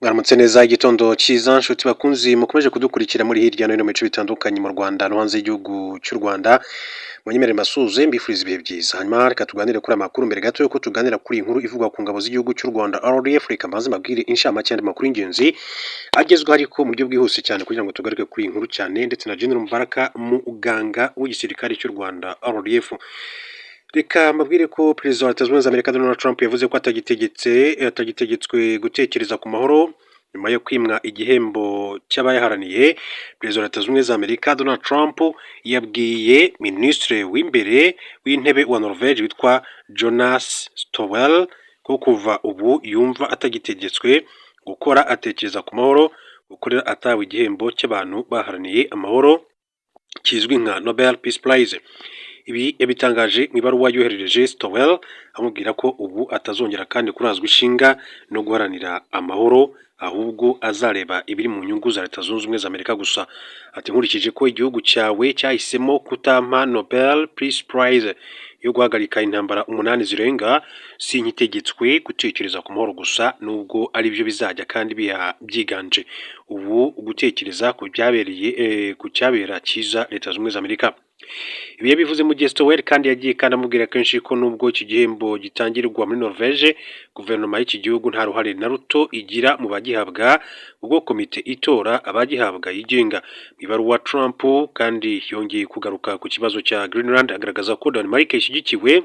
Mwaramutse neza, igitondo cyiza, nshuti bakunzi mukomeje kudukurikira muri hirya no hino mu bice bitandukanye mu Rwanda no hanze y'igihugu cy'u Rwanda. Munyemerere mbasuhuze, mbifuriza ibihe byiza. Hanyuma reka tuganire kuri aya makuru. Mbere gato yuko tuganira kuri iyi nkuru ivugwa ku ngabo z'igihugu cy'u Rwanda RDF, reka mbanze mbabwire inshamake y'andi makuru y'ingenzi agezweho, ariko mu buryo bwihuse cyane, kugira ngo tugaruke kuri iyi nkuru cyane ndetse na General Mubaraka Muganga w'igisirikare cy'u Rwanda RDF. Reka mbabwire ko Perezida wa Leta Zunze Ubumwe za Amerika Donald Trump yavuze ko atagitegetswe gutekereza ku mahoro nyuma yo kwimwa igihembo cy'abayaharaniye. Perezida wa Leta Zunze Ubumwe za Amerika Donald Trump yabwiye Minisitiri w'imbere w'intebe wa Norvege witwa Jonas Stowell ko kuva ubu yumva atagitegetswe gukora atekereza ku mahoro, gukorera atawe igihembo cy'abantu baharaniye amahoro kizwi nka Nobel Peace Prize. Ibi yabitangaje mu ibaruwa yoherereje Stowell, amubwira ko ubu atazongera kandi kurazwa ishinga no guharanira amahoro, ahubwo azareba ibiri mu nyungu za Leta Zunze Ubumwe za Amerika gusa. Ati: "Nkurikije ko igihugu cyawe cyahisemo kutampa Nobel Peace Prize yo guhagarika intambara 8 zirenga, sinkitegetswe gutekereza ku mahoro gusa, nubwo ari byo bizajya kandi biha byiganje ubu, gutekereza ku byabereye ku cyabera cyiza Leta Zunze Ubumwe za Amerika." Ibi yabivuze mu gihe Stowell kandi yagiye kandi amubwira kenshi ko nubwo iki gihembo gitangirwa muri Norvege, guverinoma y'iki gihugu nta ruhare na ruto igira mu bagihabwa, ubwo komite itora abagihabwa yigenga. Mu ibaruwa, Trump kandi yongeye kugaruka ku kibazo cya Greenland, agaragaza ko Denmark ishyigikiwe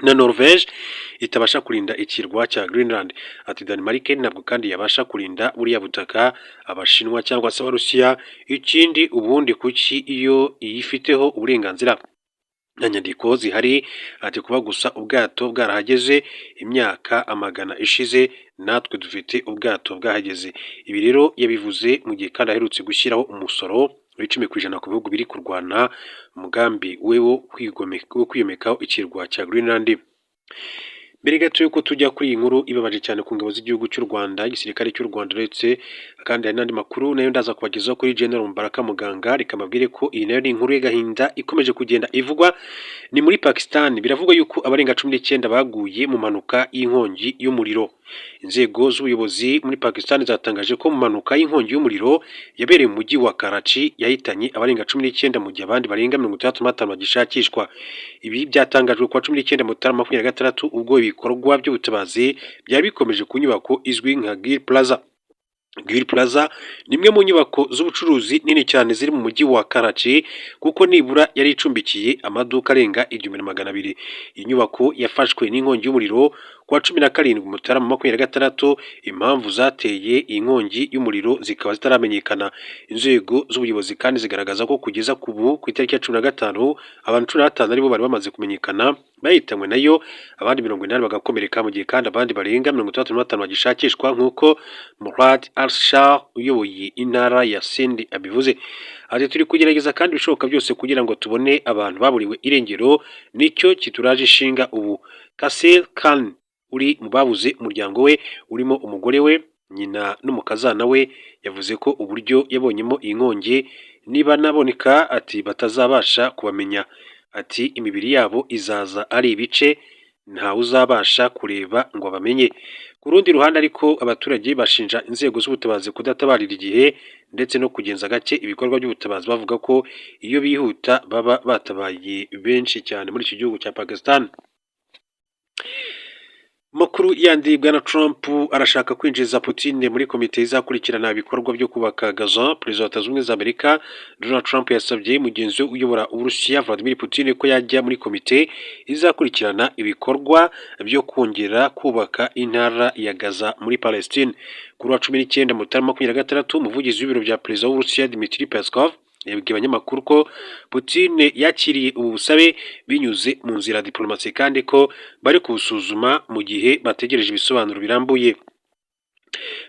na Norvege itabasha kurinda ikirwa cya Greenland. Ati: "Denmark ntabwo kandi yabasha kurinda buriya butaka Abashinwa cyangwa se Abarusiya. Ikindi ubundi, kuki iyo iyifiteho uburenganzira? Nta nyandiko zihari." Ati: "Kuba gusa ubwato bwarahageze imyaka amagana ishize, natwe dufite ubwato bwahageze." Ibi rero yabivuze mu gihe kandi aherutse gushyiraho umusoro w'10% ku bihugu biri kurwana umugambi we wo kwiyomekaho ikirwa cya Greenland. Mbere gato yuko tujya kuri iyi nkuru ibabaje cyane ku ngabo z'igihugu cy'u Rwanda, igisirikare cy'u Rwanda, ndetse kandi hari n'andi makuru nayo ndaza kubagezaho kuri General Mubaraka Muganga, reka mbabwire ko iyi nayo ni inkuru y'agahinda ikomeje kugenda ivugwa. Ni muri Pakistan. Biravugwa yuko abarenga 19 baguye mu mpanuka y'inkongi y'umuriro. Inzego z'ubuyobozi muri Pakistan zatangaje ko mu mpanuka y'inkongi y'umuriro yabereye mu mujyi wa Karachi yahitanye abarenga 19, mu gihe abandi barenga 65 bagishakishwa. Ibi byatangajwe kuwa 19 Mutarama 2026, ubwo ibikorwa by'ubutabazi byari bikomeje ku nyubako izwi nka Gill Plaza. Gill Plaza ni imwe mu nyubako z'ubucuruzi nini cyane ziri mu mujyi wa Karachi, kuko nibura yari icumbikiye amaduka arenga 1200. Iyi nyubako yafashwe n'inkongi y'umuriro kuwa 17 Mutarama 2026, impamvu zateye iyi nkongi y'umuriro zikaba zitaramenyekana. Inzego z'ubuyobozi kandi zigaragaza ko kugeza ku ubu, ku itariki ya 15, abantu 15 aribo bari bamaze kumenyekana bahitanywe nayo, abandi 80 bagakomereka, mu gihe kandi abandi barenga 65 bagishakishwa, nk'uko Murad Al-Shah uyoboye intara ya Sindh abivuze. Ati: "Turi kugerageza kandi ibishoboka byose kugira ngo tubone abantu baburiwe irengero, nicyo kituraje ishinga ubu." Kasir Khan uri mu babuze umuryango we urimo umugore we, nyina n'umukazana we, yavuze ko uburyo yabonyemo iyi nkongi, niba naboneka, ati batazabasha kubamenya. Ati: "Imibiri yabo izaza ari ibice, ntawe uzabasha kureba ngo abamenye." Ku rundi ruhande ariko, abaturage bashinja inzego z'ubutabazi kudatabarira igihe ndetse no kugenza gake ibikorwa by'ubutabazi, bavuga ko iyo bihuta baba batabaye benshi cyane muri iki gihugu cya Pakistan. Makuru yandi, Bwana Trump arashaka kwinjiza Putin muri komite izakurikirana ibikorwa byo kubaka Gaza. Perezida wa Leta Zunze Ubumwe za Amerika Donald Trump yasabye mugenzi we uyobora Uburusiya Vladimir Putin ko yajya muri komite izakurikirana ibikorwa byo kongera kubaka intara ya Gaza muri Palestine. Kuri wa 19 Mutarama 2026, umuvugizi w'ibiro bya perezida w'Uburusiya Dmitry Peskov yabwiye abanyamakuru ko Putin yakiriye ubu busabe binyuze mu nzira ya diplomasi, kandi ko bari kubusuzuma mu gihe bategereje ibisobanuro birambuye.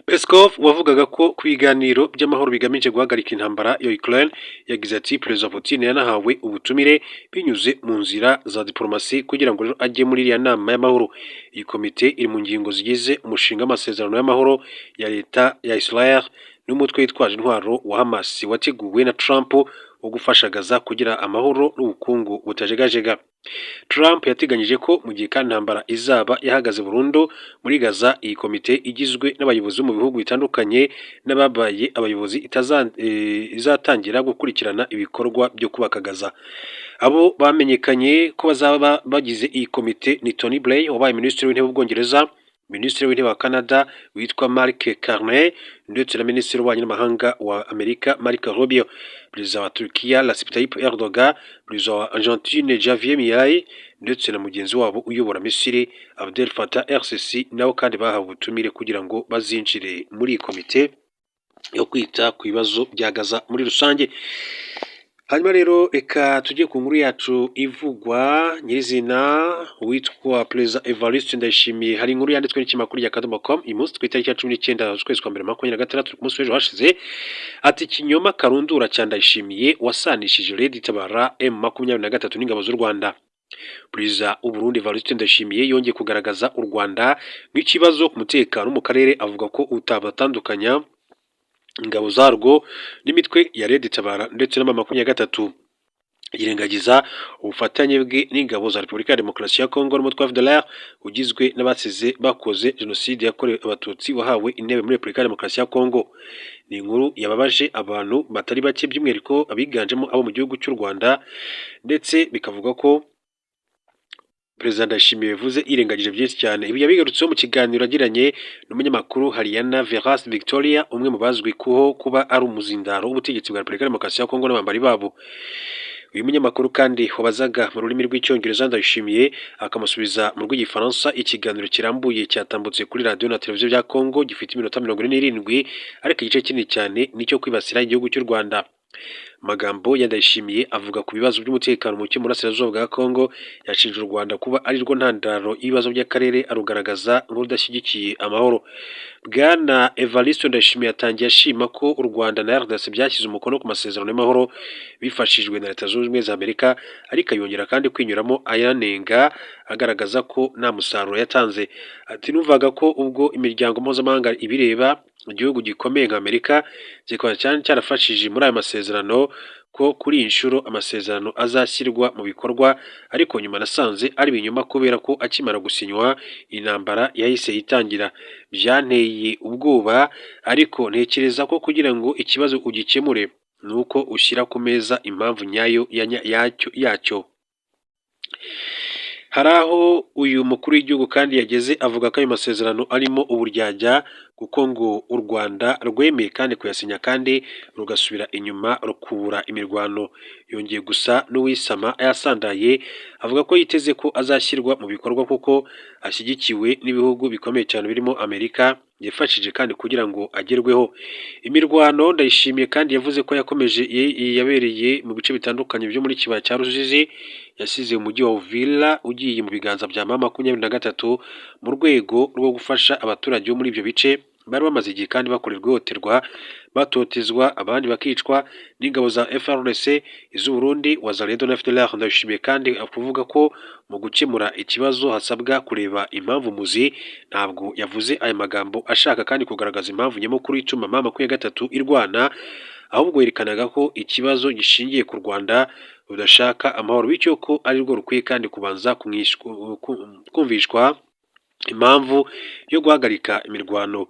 Peskov wavugaga ko ku biganiro by'amahoro bigamije guhagarika intambara ya Ukraine yagize ati: "Perezida Putin yanahawe ubutumire binyuze mu nzira za diplomasi kugira ngo ajye muri iriya nama y'amahoro." Iyi komite iri mu ngingo zigize umushinga w'amasezerano y'amahoro ya leta ya Israel n'umutwe witwaje intwaro wa Hamas, wateguwe na Trump, wo gufasha Gaza kugira amahoro n'ubukungu butajegajega. Trump yateganyije ko mu gihe kandi intambara izaba yahagaze burundu muri Gaza, iyi komite igizwe n'abayobozi bo mu bihugu bitandukanye n'ababaye abayobozi izatangira gukurikirana ibikorwa byo kubaka Gaza. Abo bamenyekanye ko bazaba bagize iyi komite ni Tony Blair wabaye Minisitiri w'Intebe w'Ubwongereza, Minisitiri w'Intebe wa Canada witwa Mark Carney, ndetse na Minisitiri w'Ububanyi n'Amahanga wa Amerika Marco Rubio, Perezida wa Turkiya Recep Tayyip Erdogan, Perezida wa Argentine Javier Milei, ndetse na mugenzi wabo uyobora Misiri Abdel Fattah el-Sisi, nabo kandi bahawe ubutumire kugira ngo bazinjire muri iyi komite yo kwita ku bibazo bya Gaza muri rusange. Hanyuma rero reka tujye ku nkuru yacu ivugwa nyirizina witwa Perezida Evariste Ndayishimiye. Hari inkuru yanditswe n'ikinyamakuru rya Akadomo.com uyu munsi ku itariki ya 19 z'ukwezi kwa mbere 2026, ku munsi w'ejo hashize, ati: "Ikinyoma karundura cya Ndayishimiye wasanishije Red Tabara, M23 n'ingabo z'u Rwanda." Perezida w'u Burundi Evariste Ndayishimiye yongeye kugaragaza u Rwanda nk'ikibazo ku mutekano mu karere, avuga ko utabatandukanya ingabo zarwo n'imitwe ya Red Tabara ndetse na M23, yirengagiza ubufatanye bwe n'ingabo za Repubulika ya Demokarasi ya Kongo n'umutwe wa FDLR ugizwe n'abasize bakoze jenoside yakorewe Abatutsi wahawe intebe muri Repubulika ya Demokarasi ya Kongo. Ni inkuru yababaje abantu batari bake, by'umwihariko abiganjemo abo mu gihugu cy'u Rwanda, ndetse bikavuga ko Perezida Ndayishimiye yavuze yirengagije byinshi cyane. Ibi yabigarutseho mu kiganiro yagiranye n'umunyamakuru Hariana Veras Victoria, umwe mu bazwi kuho kuba ari umuzindaro w'ubutegetsi bwa Repubulika ya Demokarasi ya Kongo n'abambari babo. Uyu munyamakuru kandi wabazaga mu rurimi rw'Icyongereza, Ndayishimiye akamusubiza mu rw'Igifaransa. Ikiganiro kirambuye cyatambutse kuri radiyo na televiziyo bya Kongo gifite iminota 47, ariko igice kinini cyane nicyo kwibasira igihugu cy'u Rwanda. Amagambo ya Ndayishimiye avuga ku bibazo by'umutekano muke mu burasirazuba bwa Kongo, yashinje u Rwanda kuba ari rwo ntandaro y'ibibazo by'akarere, arugaragaza nk'urudashyigikiye amahoro. Bwana Evariste Ndayishimiye yatangiye ashima ko u Rwanda na RDC byashyize umukono ku masezerano y'amahoro bifashijwe na Leta Zunze Ubumwe za Amerika, ariko yongera kandi kwinyuramo ayanenga, agaragaza ko nta musaruro yatanze. Ati: "Numvaga ko ubwo imiryango mpuzamahanga ibireba, igihugu gikomeye nka Amerika kikaba cyari cyarafashije muri aya masezerano, ko kuri iyi nshuro amasezerano azashyirwa mu bikorwa, ariko nyuma nasanze ari ibinyoma kubera ko akimara gusinywa intambara yahise itangira. Byanteye ubwoba, ariko ntekereza ko kugira ngo ikibazo ugikemure ni uko ushyira ku meza impamvu nyayo yacyo." Hari aho uyu mukuru w'igihugu kandi yageze avuga ko ayo masezerano arimo uburyarya, kuko ngo u Rwanda rwemeye kandi kuyasinya kandi rugasubira inyuma rukubura imirwano. Yongeye gusa n'uwisama yasandaye, avuga ko yiteze ko azashyirwa mu bikorwa kuko ashyigikiwe n'ibihugu bikomeye cyane birimo Amerika yafashije kandi kugira ngo agerweho. Imirwano Ndayishimiye kandi yavuze ko yakomeje yabereye mu bice bitandukanye byo muri kibaya cya Rusizi, yasize umujyi wa Uvira ugiye mu biganza bya M23 mu rwego rwo gufasha abaturage bo muri ibyo bice bari bamaze igihe kandi bakorerwa ihohoterwa, batotezwa, abandi bakicwa n'ingabo za FARDC, iz'u Burundi, Wazalendo na FDLR. Ndayishimiye kandi kuvuga ko mu gukemura ikibazo hasabwa kureba impamvu muzi. Ntabwo yavuze aya magambo ashaka kandi kugaragaza impamvu nyamukuru ituma M23 irwana, ahubwo yerekanaga ko ikibazo gishingiye ku Rwanda rudashaka amahoro, bityo ko ari rwo rukwiye kandi kubanza kumvishwa impamvu yo guhagarika imirwano.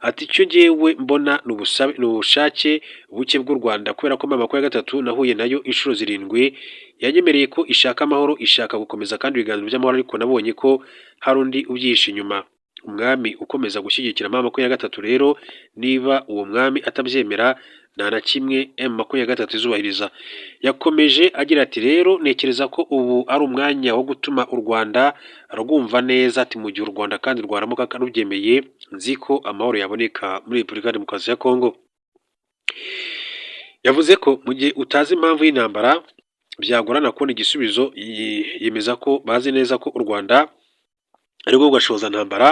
Ati: "Icyo njyewe mbona ni ubushake buke bw'u Rwanda, kubera ko M23 nahuye nayo inshuro zirindwi, yanyemereye ko ishaka amahoro, ishaka gukomeza kandi ibiganiro by'amahoro, ariko nabonye ko hari undi ubyihishe inyuma, umwami ukomeza gushyigikira M23. Rero niba uwo mwami atabyemera, nta na kimwe M23 izubahiriza." Yakomeje agira ati: "Rero ntekereza ko ubu ari umwanya wo gutuma u Rwanda rwumva neza." Ati: "Mu gihe u Rwanda kandi rwaramuka rubyemeye, nzi ko amahoro yaboneka muri Repubulika ya Demokarasi ya Kongo." Yavuze ko mu gihe utazi impamvu y'intambara byagorana kubona igisubizo, yemeza ko bazi neza ko u Rwanda ari rwo gashozantambara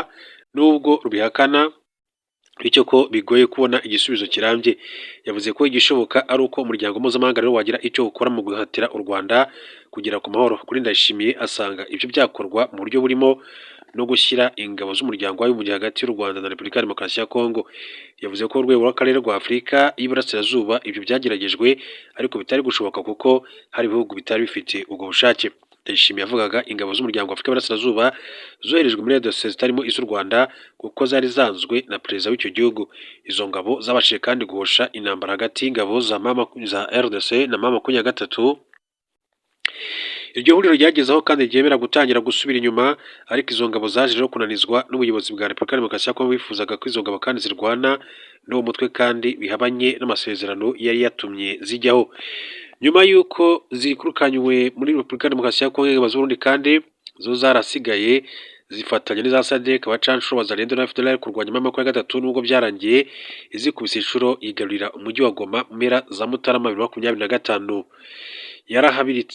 nubwo rubihakana, bityo ko bigoye kubona igisubizo kirambye. Yavuze ko igishoboka ari uko umuryango mpuzamahanga rero wagira icyo ukora mu guhatira u Rwanda kugera ku mahoro. Kuri Ndayishimiye, asanga ibyo byakorwa mu buryo burimo no gushyira ingabo z'umuryango w'abibumbye hagati y'u Rwanda na Repubulika ya Demokarasi ya Kongo. Yavuze ko urwego rw'akarere rwa Afurika y'Iburasirazuba ibyo byageragejwe ariko bitari gushoboka kuko hari ibihugu bitari bifite ubwo bushake. Ndayishimiye yavugaga ingabo z'umuryango wa Afurika y'Iburasirazuba zoherejwe muri RDC zitarimo iz'u Rwanda kuko zari zanzwe na perezida w'icyo gihugu. Izo ngabo zabashije kandi guhosha intambara hagati y'ingabo za RDC na M23. Iryo huriro ryagezeho kandi ryemera gutangira gusubira inyuma, ariko izo ngabo zaje rero kunanizwa n'ubuyobozi bwa Repubulika ya Demokarasi ya Kongo bifuzaga ko izo ngabo kandi zirwana n'uwo mutwe kandi bihabanye n'amasezerano yari yatumye zijyaho. Nyuma y'uko zikurukanywe muri Repubulika ya Demokarasi ya Kongo, ingabo z'Uburundi kandi zo zarasigaye zifatanya n'iza SADC, abacanshuro, Wazalendo na FDLR kurwanya M23, nubwo byarangiye izikubise inshuro yigarurira umujyi wa Goma mu mpera za Mutarama 2025.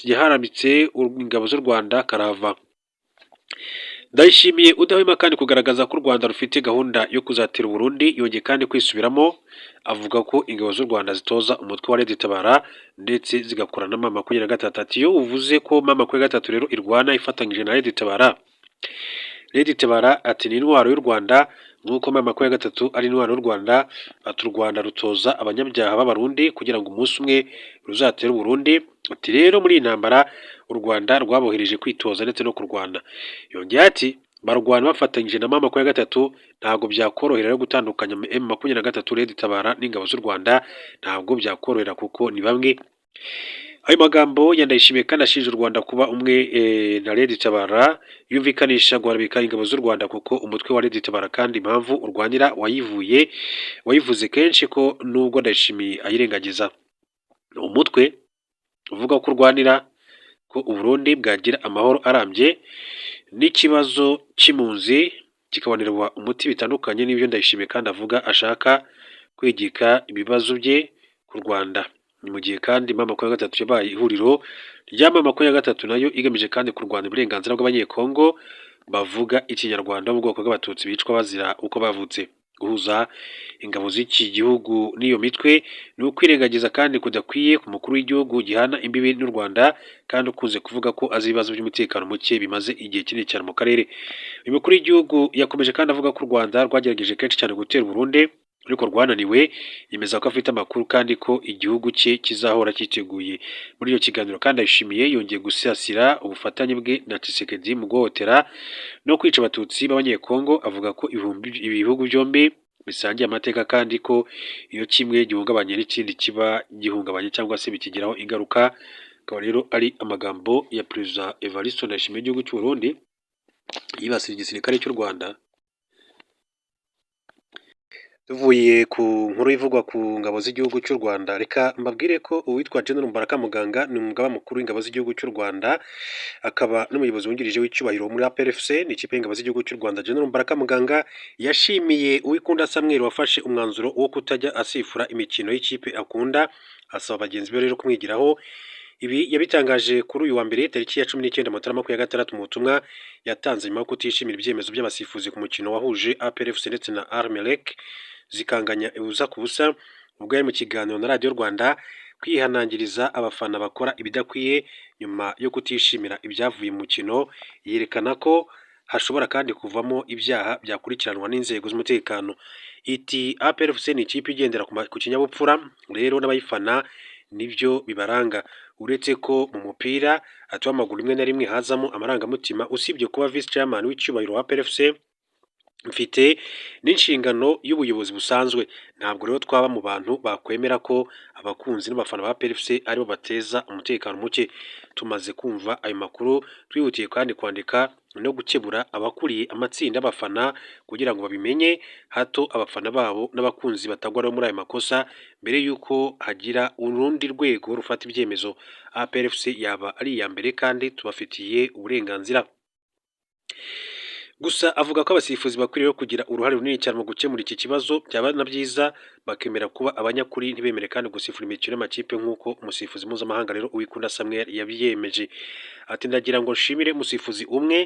Yaharabitse ingabo z'u Rwanda karahava. Ndayishimiye udahwema kandi kugaragaza ko u Rwanda rufite gahunda yo kuzatera Burundi, yongeye kandi kwisubiramo avuga ko ingabo z'u Rwanda zitoza umutwe wa Red Tabara ndetse zigakorana na M23. Ati iyo uvuze ko M23 rero irwana ifatanyije na Red Tabara, Red Tabara ati ni intwaro y'u Rwanda nk'uko M23 ari intwaro y'u Rwanda. Ati u Rwanda rutoza abanyabyaha b'Abarundi kugira ngo umunsi umwe ruzatere Uburundi. Ati rero muri iyi ntambara u Rwanda rwabohereje kwitoza ndetse no kurwana. Yongeye ati barwana bafatanyije na M23, ntabwo byakorohera rero gutandukanya M23, Red Tabara n'ingabo z'u Rwanda, ntabwo byakorohera kuko ni bamwe. Ayo magambo ya Ndayishimiye kandi ashinja u Rwanda kuba umwe na Red Tabara, yumvikanisha guharabika ingabo z'u Rwanda kuko umutwe wa Red Tabara kandi impamvu urwanira wayivuye wayivuze kenshi ko nubwo Ndayishimiye ayirengagiza. Umutwe uvuga ko urwanira ko Uburundi bwagira amahoro arambye n'ikibazo cy'impunzi kikabonerwa umuti, bitandukanye n'ibyo Ndayishimiye kandi avuga ashaka kwegeka ibibazo bye ku Rwanda. Ni mu gihe kandi M23 yabaye ihuriro rya M23 nayo igamije kandi kurwanya uburenganzira bw'Abanyekongo bavuga Ikinyarwanda bo mu bwoko bw'Abatutsi bicwa bazira uko bavutse. Guhuza ingabo z'iki gihugu n'iyo mitwe ni ukwirengagiza kandi kudakwiye ku mukuru w'igihugu gihana imbibi n'u Rwanda kandi ukunze kuvuga ko azi ibibazo by'umutekano muke bimaze igihe kinini cyane mu karere. Uyu mukuru w'igihugu yakomeje kandi avuga ko u Rwanda rwagerageje kenshi cyane gutera Uburundi ariko rwananiwe, yemeza ko afite amakuru kandi ko igihugu cye kizahora cyiteguye. Muri iyo kiganiro kandi Ndayishimiye yongeye gusasira ubufatanye bwe na Tshisekedi mu guhohotera no kwica Abatutsi b'Abanyekongo, avuga ko ibihugu byombi bisangiye amateka kandi ko iyo kimwe gihungabanye n'ikindi kiba gihungabanye cyangwa se bikigiraho ingaruka. Akaba rero ari amagambo ya Perezida Evariste Ndayishimiye w'igihugu cy'u Burundi yibasira igisirikare cy'u Rwanda. Tuvuye ku nkuru ivugwa ku ngabo z'igihugu cy'u Rwanda, reka mbabwire ko uwitwa General Mubaraka Muganga ni umugaba mukuru w'ingabo z'igihugu cy'u Rwanda, akaba n'umuyobozi wungirije w'icyubahiro muri APR FC, ni ikipe y'ingabo z'igihugu cy'u Rwanda. General Mubaraka Muganga yashimiye Uwikunda Samuel wafashe umwanzuro wo kutajya asifura imikino y'ikipe akunda, asaba bagenzi be rero kumwigiraho. Ibi yabitangaje kuri uyu wa mbere tariki ya 19 Mutarama 2026 mu butumwa yatanze nyuma yo kutishimira ibyemezo by'abasifuzi ku mukino wahuje APR FC ndetse na Al Merrikh zikanganya ubusa ku busa, ubwo yari mu kiganiro na Radiyo Rwanda. Kwihanangiriza abafana bakora ibidakwiye nyuma yo kutishimira ibyavuye mu mukino, yerekana ko hashobora kandi kuvamo ibyaha byakurikiranwa n'inzego z'umutekano. Iti APR FC ni ikipe igendera ku kinyabupfura, rero n'abayifana nibyo bibaranga, uretse ko mu mupira ati w'amaguru rimwe na rimwe hazamo amarangamutima. Usibye kuba vice chairman w'icyubahiro wa APR FC, mfite n'inshingano y'ubuyobozi busanzwe. Ntabwo rero twaba mu bantu bakwemera ko abakunzi n'abafana ba APR FC aribo bateza umutekano muke. Tumaze kumva ayo makuru twihutiye kandi kwandika no gukebura abakuriye amatsinda y'abafana kugira ngo babimenye, hato abafana babo n'abakunzi batagwa muri ayo makosa mbere y'uko hagira urundi rwego rufata ibyemezo. APR FC yaba ari iya mbere kandi tubafitiye uburenganzira. Gusa avuga ko abasifuzi bakwiriye kugira uruhare runini cyane mu gukemura iki kibazo, byaba na byiza bakemera kuba abanyakuri ntibemere kandi gusifura imikino y'amakipe nk'uko umusifuzi mpuzamahanga rero Uwikunda Samuel yabyemeje. Ati ndagira ngo nshimire umusifuzi umwe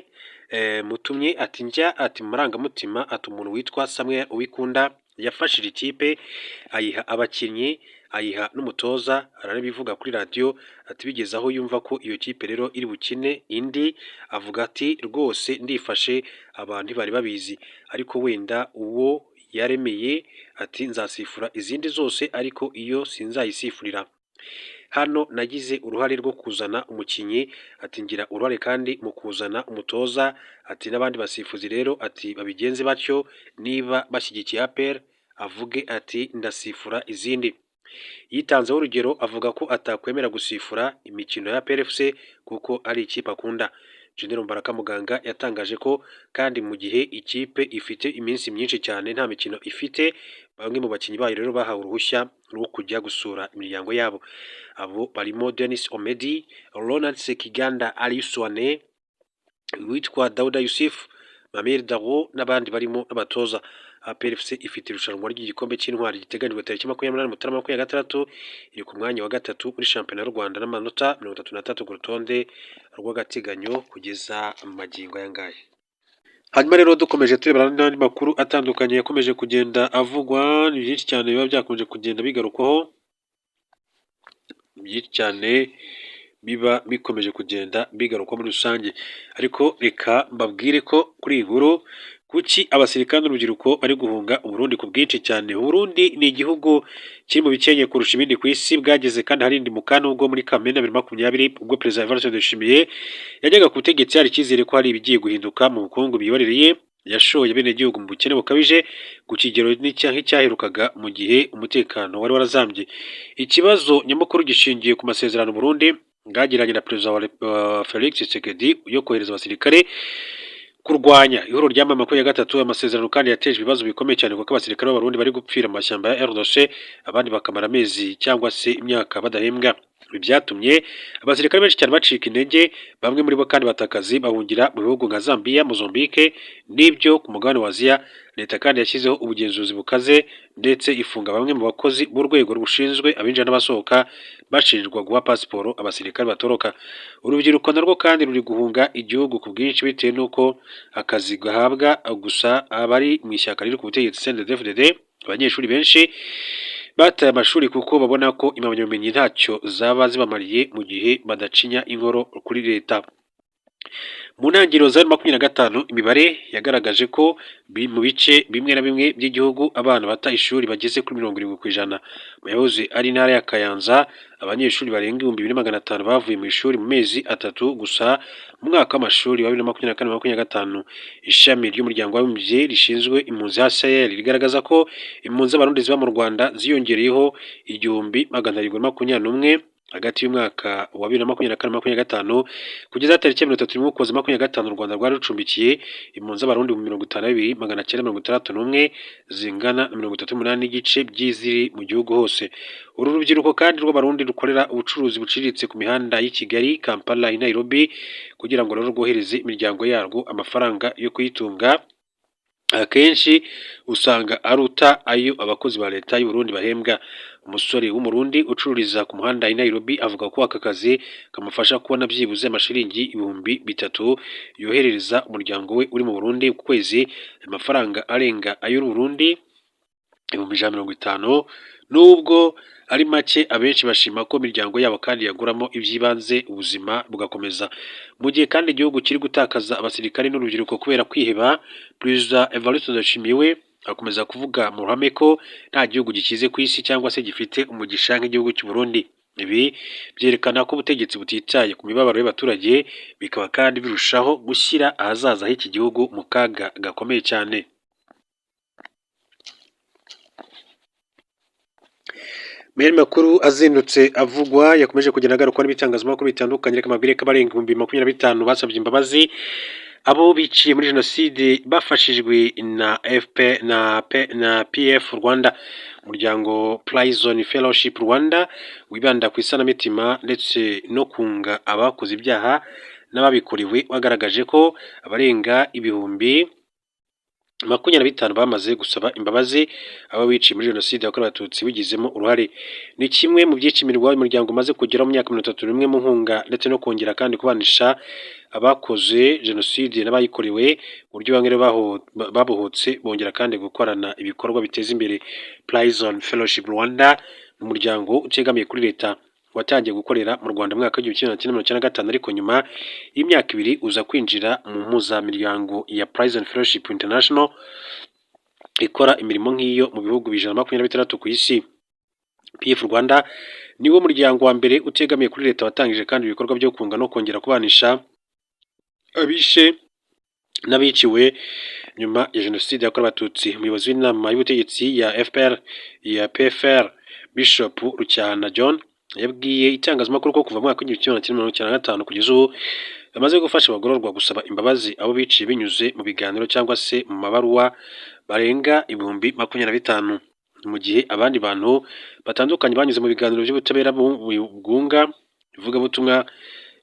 mutumye ati njya ati mu marangamutima, ati umuntu witwa Samuel Uwikunda yafashije ikipe, ayiha abakinnyi, ayiha n'umutoza, aranabivuga kuri radiyo, ati bigeze aho yumva ko iyo kipe rero iri bukine indi, avuga ati rwose ndifashe, abantu ntibari babizi, ariko wenda uwo yaremeye ati nzasifura izindi zose ariko iyo sinzayisifurira. Hano nagize uruhare rwo kuzana umukinnyi, ati ngira uruhare kandi mu kuzana umutoza, ati n'abandi basifuzi rero ati babigenze batyo, niba bashyigikiye APR avuge ati ndasifura izindi. Yitanzeho urugero avuga ko atakwemera gusifura imikino ya APR FC kuko ari ikipe akunda. General Mubaraka Muganga yatangaje ko kandi mu gihe ikipe ifite iminsi myinshi cyane nta mikino ifite, bamwe mu bakinnyi bayo rero bahawe uruhushya rwo kujya gusura imiryango yabo. Abo barimo Denis Omedi, Ronald Sekiganda Aliou Souane, uwitwa Dauda Yusuf, Mamir Dao n'abandi barimo n'abatoza. APR FC ifite irushanwa ry'igikombe cy'intwari giteganyijwe tariki 28 Mutarama 26, iri ku mwanya wa gatatu muri shampiyona y'u Rwanda n'amanota 33 ku rutonde rw'agateganyo kugeza magingo aya ngaya. Hanyuma rero dukomeje turebana n'andi makuru atandukanye yakomeje kugenda avugwa, ni byinshi cyane biba byakomeje kugenda bigarukwaho, ni byinshi cyane biba bikomeje kugenda bigarukwa muri rusange. Ariko reka mbabwire ko kuri iyi nkuru, kuki abasirikare n'urubyiruko bari guhunga Uburundi ku bwinshi cyane? Uburundi ni igihugu kiri mu bikenye kurusha ibindi ku isi, bwageze kandi harindimuka nubwo muri Kamena 2020 ubwo Perezida Evariste Ndayishimiye yajyaga ku butegetsi hari icyizere ko hari ibigiye guhinduka mu bukungu, imiyoborere ye yashoye abenegihugu mu bukene bukabije ku kigero nk'icyaherukaga mu gihe umutekano wari warazambye. Ikibazo nyamukuru gishingiye ku masezerano Burundi bwagiranye na Perezida wa Felix Tshisekedi yo kohereza abasirikare kurwanya ihuriro rya M23. Amasezerano kandi yateje ibibazo bikomeye cyane kuko abasirikare b'Abarundi bari gupfira mu mashyamba ya RDC, abandi bakamara amezi cyangwa se imyaka badahembwa. Ibi byatumye abasirikare benshi cyane bacika intege, bamwe muri bo kandi batakazi bahungira mu bihugu nka Zambia, Mozambique n'ibyo ku mugabane wa Aziya. Leta kandi yashyizeho ubugenzuzi bukaze ndetse ifunga bamwe mu bakozi b'urwego rushinzwe abinjira n'abasohoka bashinjwa guha pasiporo abasirikare batoroka. Urubyiruko narwo kandi ruri guhunga igihugu ku bwinshi bitewe n'uko akazi gahabwa gusa abari mu ishyaka riri ku butegetsi CNDD-FDD. Abanyeshuri benshi bataye amashuri kuko babona ko impamyabumenyi ntacyo zaba zibamariye mu gihe badacinya inkoro kuri leta. Mu ntangiriro za 2025 imibare yagaragaje ko mu bice bimwe na bimwe by'igihugu abana bata ishuri bageze kuri 70%. Mu yahoze ari intara ya Kayanza, abanyeshuri barenga 2500 bavuye mu ishuri mu mezi 3 gusa mu mwaka w'amashuri wa 2024/2025. Ishami ry'umuryango w'abibumbye rishinzwe impunzi HCR rigaragaza ko impunzi z'Abarundi ziba mu Rwanda ziyongereyeho 1721 hagati y'umwaka wa 2024/2025 kugeza tariki ya 31 Ukuboza 25. U Rwanda rwari rucumbikiye impunzi z'Abarundi mu 52,961, zingana na 38.5 by'iziri mu gihugu hose. Uru rubyiruko kandi rw'Abarundi rukorera ubucuruzi buciriritse ku mihanda y'i Kigali, Kampala, i Nairobi kugira ngo rero rwohereze imiryango yarwo amafaranga yo kuyitunga, akenshi usanga aruta ayo abakozi ba leta y'u Burundi bahembwa. Umusore w'Umurundi ucururiza ku muhanda i Nairobi avuga ko aka kazi kamufasha kubona byibuze amashiringi 3000 yoherereza umuryango we uri mu Burundi ku kwezi, amafaranga arenga ay'u Burundi 150,000. Nubwo ari make, abenshi bashima ko imiryango yabo kandi yaguramo iby'ibanze ubuzima bugakomeza. Mu gihe kandi igihugu kiri gutakaza abasirikare n'urubyiruko kubera kwiheba, Perezida Evariste Ndayishimiye we akomeza kuvuga mu ruhame ko nta gihugu gikize ku isi cyangwa se gifite umugisha nk'igihugu cy'u Burundi. Ibi byerekana ko ubutegetsi butitaye ku mibabaro y'abaturage, bikaba kandi birushaho gushyira ahazaza h'iki gihugu mu kaga gakomeye cyane. Mu yandi makuru azindutse avugwa yakomeje kugenda agarukwa n'ibitangazamakuru bitandukanye, reka mbabwire ko abarenga 25,000 basabye imbabazi abo biciye muri jenoside bafashijwe na FP na P na PF Rwanda, umuryango Prison Fellowship Rwanda wibanda ku isanamitima ndetse no kunga abakoze ibyaha n'ababikorewe, wagaragaje ko abarenga 25,000 bamaze gusaba imbabazi abo biciye muri jenoside yakorewe Abatutsi bigizemo uruhare. Ni kimwe mu byishimirwa uyu muryango umaze kugeraho mu myaka 31 mu nkunga ndetse no kongera kandi kubanisha abakoze jenoside n'abayikorewe, uburyo bamwe babohotse bongera kandi gukorana ibikorwa biteza imbere. Prison Fellowship Rwanda ni umuryango utegamiye kuri leta watangiye gukorera mu Rwanda mu mwaka w'1995, ariko nyuma y'imyaka 2 uza kwinjira mu mpuzamiryango ya Prison Fellowship International ikora imirimo nk'iyo mu bihugu 126 ku isi. PF Rwanda niwo muryango wa mbere utegamiye kuri leta watangije kandi ibikorwa byo kunga no kongera kubanisha abishe n'abiciwe nyuma ya Jenoside yakorewe Abatutsi. Umuyobozi w'inama y'ubutegetsi ya FPR ya PFR, Bishop Rucyahana John, yabwiye itangazamakuru ko kuva mu mwaka w'1995 kugeza ubu bamaze gufasha abagororwa gusaba imbabazi abo biciye binyuze mu biganiro cyangwa se mu mabaruwa barenga 25,000, mu gihe abandi bantu batandukanye banyuze mu biganiro by'ubutabera bwunga, ivugabutumwa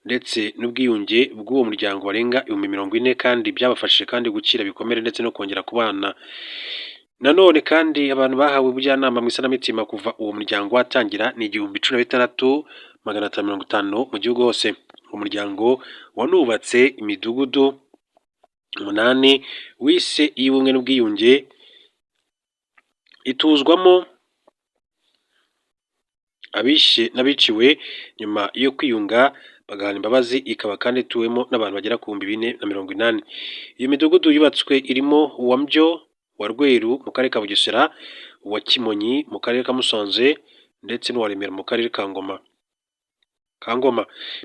ndetse n'ubwiyunge bw'uwo muryango barenga 40,000, kandi byabafashije kandi gukira ibikomere ndetse no kongera kubana. Nanone kandi abantu bahawe ubujyanama mu isanamitima kuva uwo muryango watangira ni 1016,550 mu gihugu hose. Uwo muryango wanubatse imidugudu umunani wise iy'ubumwe n'ubwiyunge, ituzwamo abishe n'abiciwe nyuma yo kwiyunga bagahana imbabazi, ikaba kandi ituwemo n'abantu bagera ku 4080. Iyo midugudu yubatswe irimo uwa Mbyo wa Rweru mu karere ka Bugesera, uwa Kimonyi mu karere ka Musanze ndetse n'uwa Remera mu karere ka Ngoma.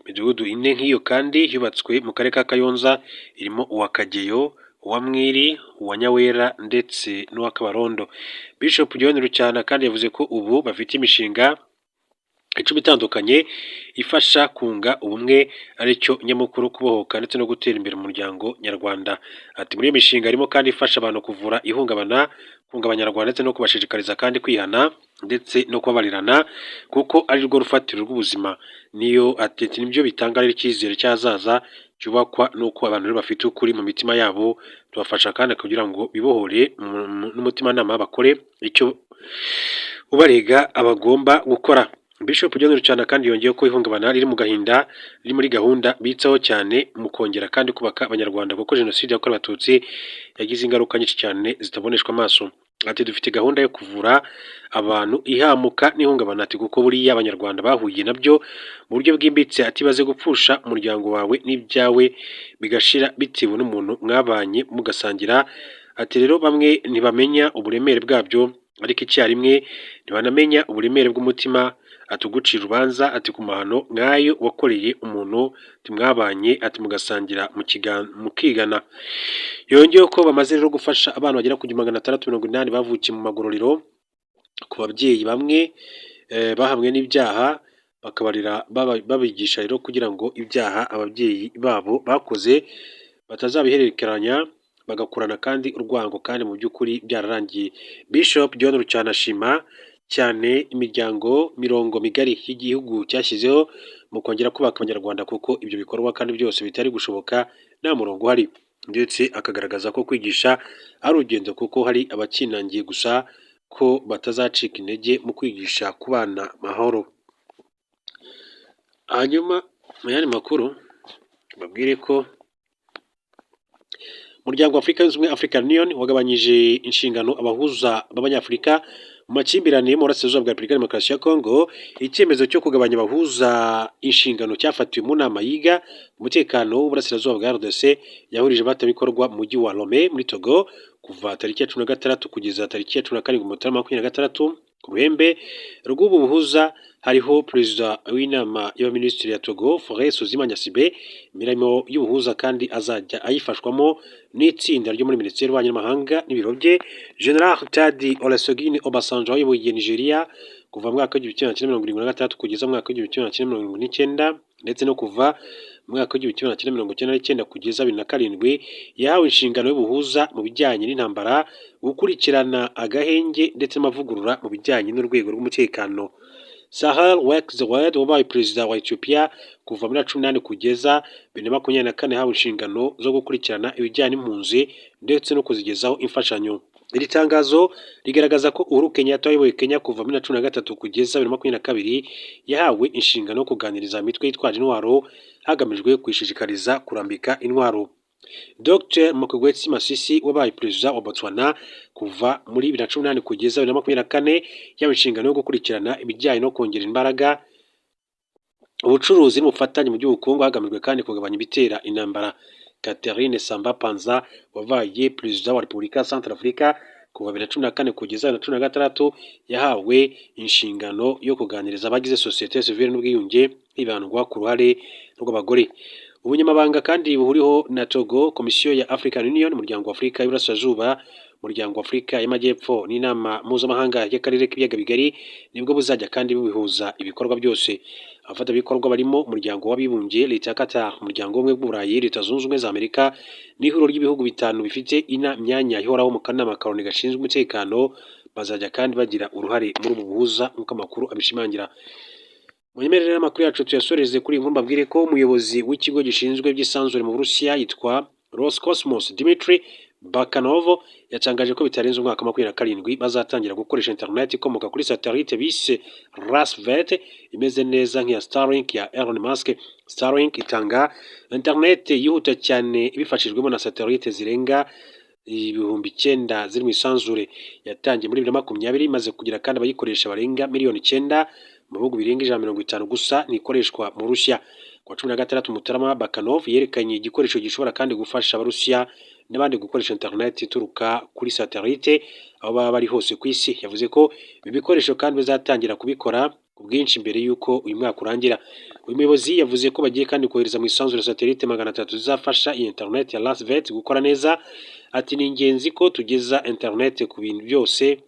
Imidugudu ine nk'iyo kandi yubatswe mu karere ka Kayonza, irimo uwa Kageyo, uwa Mwiri, uwa Nyawera ndetse n'uwa Kabarondo. Bishop John Rucyahana kandi yavuze ko ubu bafite imishinga 10 itandukanye ifasha kunga ubumwe, aricyo nyamukuru kubohoka ndetse no gutera imbere umuryango nyarwanda. Ati: "Muri iyo mishinga harimo kandi ifasha abantu kuvura ihungabana, kunga Abanyarwanda ndetse no kubashishikariza kandi kwihana ndetse no kubabarirana, kuko ari rwo rufatiro rw'ubuzima." Niyo ati nibyo bitanga rero icyizere cy'ahazaza cyubakwa n'uko abantu rero bafite ukuri mu mitima yabo. Tubafasha kandi kugira ngo bibohore n'umutimanama, bakore icyo ubarega abagomba gukora. Bishop John Rucyahana kandi yongeyeho ko ihungabana riri mu gahinda riri muri gahunda bitsaho cyane mu kongera kandi kubaka Abanyarwanda, kuko Jenoside yakorewe Abatutsi yagize ingaruka nyinshi cyane zitaboneshwa amaso. Ati: "Dufite gahunda yo kuvura abantu ihahamuka n'ihungabana." Ati: "Kuko buriya Abanyarwanda bahuye nabyo mu buryo bwimbitse." Ati: "Ibaze gupfusha umuryango wawe n'ibyawe bigashira bitewe n'umuntu mwabanye mugasangira." Ati: "Rero bamwe ntibamenya uburemere bwabyo, ariko icyarimwe ntibanamenya uburemere bw'umutima." Ati: "Ugucira urubanza," ati, "ku mahano nk'ayo wakoreye umuntu mwabanye," ati, "mugasangira mukigana." Yongeyeho ko bamaze rero gufasha abana bagera ku 1680 bavukiye mu magororero ku babyeyi bamwe bahamwe n'ibyaha, bakabarera, babigisha rero kugira ngo ibyaha ababyeyi babo bakoze batazabihererekanya, bagakurana kandi urwango kandi mu by'ukuri byararangiye. Bishop John Rucyahana ashima cyane imiryango mirongo migari y'igihugu cyashyizeho mu kongera kubaka Abanyarwanda, kuko ibyo bikorwa kandi byose bitari gushoboka nta murongo uhari, ndetse akagaragaza ko kwigisha ari urugendo, kuko hari abakinangiye, gusa ko batazacika intege mu kwigisha kubana mahoro. Hanyuma mu yandi makuru, babwire ko Umuryango wa Afurika Yunze Ubumwe, African Union, wagabanyije inshingano abahuza b'Abanyafurika mu makimbirane yo mu burasirazuba bwa Repubulika ya Demokarasi ya Kongo. Icyemezo cyo kugabanya abahuza inshingano cyafatiwe mu nama yiga umutekano w'uburasirazuba bwa RDC yahurije abafatanyabikorwa mu mujyi wa Lomé muri Togo kuva tariki ya 16 kugeza tariki ya 17 Mutarama 26. Ku ruhembe rw'ubu buhuza hariho perezida w'inama y'abaminisitiri ya Togo, Faure Essozimna Gnassingbé. Imirimo y'ubuhuza kandi azajya ayifashwamo n'itsinda ryo muri minisiteri y'ububanyi n'amahanga n'ibiro bye. General Retired Olusegun Obasanjo wayoboye Nigeria kuva mu mwaka w'1976 kugeza mu mwaka w'1979, ndetse no kuva mu mwaka w'1999 kugeza 2007, yahawe inshingano y'ubuhuza mu bijyanye n'intambara, gukurikirana agahenge ndetse n'amavugurura mu bijyanye n'urwego rw'umutekano. Sahle-Work Zewde wabaye perezida wa Ethiopia kuva muri 18 kugeza 2024, yahawe inshingano zo gukurikirana ibijyanye n'impunzi ndetse no kuzigezaho imfashanyo. Iri tangazo rigaragaza ko Uhuru Kenyatta wayoboye Kenya kuva muri 13 kugeza 2022 yahawe inshingano yo kuganiriza imitwe yitwaje intwaro hagamijwe kuyishishikariza kurambika intwaro. Dr Mokgweetsi Masisi wabaye perezida wa Botswana kuva muri 2018 kugeza 2024 yahawe inshingano yo gukurikirana ibijyanye no kongera imbaraga ubucuruzi n'ubufatanye mu by'ubukungu hagamijwe kandi kugabanya ibitera intambara. Catherine Samba Panza wabaye perezida wa Repubulika ya Centrafrica Kuva 2014 kugeza 2016 yahawe inshingano yo kuganiriza abagize sosiyete sivile n'ubwiyunge, hibandwa ku ruhare rw'abagore. Ubunyamabanga kandi buhuriho na Togo, Komisiyo ya African Union, Umuryango wa Afurika y'Iburasirazuba, Umuryango wa Afurika y'Amajyepfo n'Inama Mpuzamahanga y'Akarere k'Ibiyaga Bigari nibwo buzajya kandi bubihuza ibikorwa byose. Abafatanyabikorwa barimo Umuryango w'Abibumbye, Leta ya Qatar, Umuryango w'Ubumwe bw'Uburayi, Leta Zunze Ubumwe za Amerika n'ihuriro ry'ibihugu bitanu bifite ina myanya ihoraho mu kanama ka Loni gashinzwe umutekano, bazajya kandi bagira uruhare muri ubu buhuza nk'uko amakuru abishimangira. Munyemerere amakuru yacu tuyasoreze kuri iyi nkuru, mbabwire ko umuyobozi w'ikigo gishinzwe iby'isanzure mu Burusiya yitwa Roscosmos, Dmitry Bakanov, yatangaje ko bitarenze umwaka 27 bazatangira gukoresha internet ikomoka kuri satellite bise Rassvet, imeze neza nk'iya Starlink ya Elon Musk. Starlink itanga internet yihuta cyane ibifashijwemo na satellite zirenga 9000 ziri mu isanzure. Yatangiye muri 2020, imaze kugira kandi abayikoresha barenga miliyoni 9 mu bihugu birenga 150, gusa ntikoreshwa mu Burusiya. Ku wa 16 Mutarama, Bakanov yerekanye igikoresho gishobora kandi gufasha Abarusiya n'abandi gukoresha internet ituruka kuri satellite aho baba bari hose ku isi. Yavuze ko ibi bikoresho kandi bizatangira kubikora ku bwinshi mbere y'uko uyu mwaka urangira. Uyu muyobozi yavuze ko bagiye kandi kohereza mu isanzure satellite 300 zizafasha iyi internet ya Rassvet gukora neza. Ati: "Ni ingenzi ko tugeza internet ku bintu byose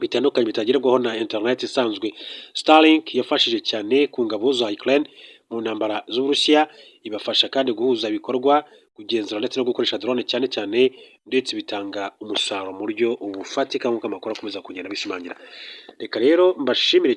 bitandukanye bitagerwaho na internet isanzwe." Starlink yafashije cyane ku ngabo za Ukraine mu ntambara z'Uburusiya, ibafasha kandi guhuza ibikorwa, kugenzura ndetse no gukoresha drone cyane cyane, ndetse bitanga umusaruro mu buryo bufatika nk'uko amakuru akomeza kugenda abishimangira. Reka rero mbashimire.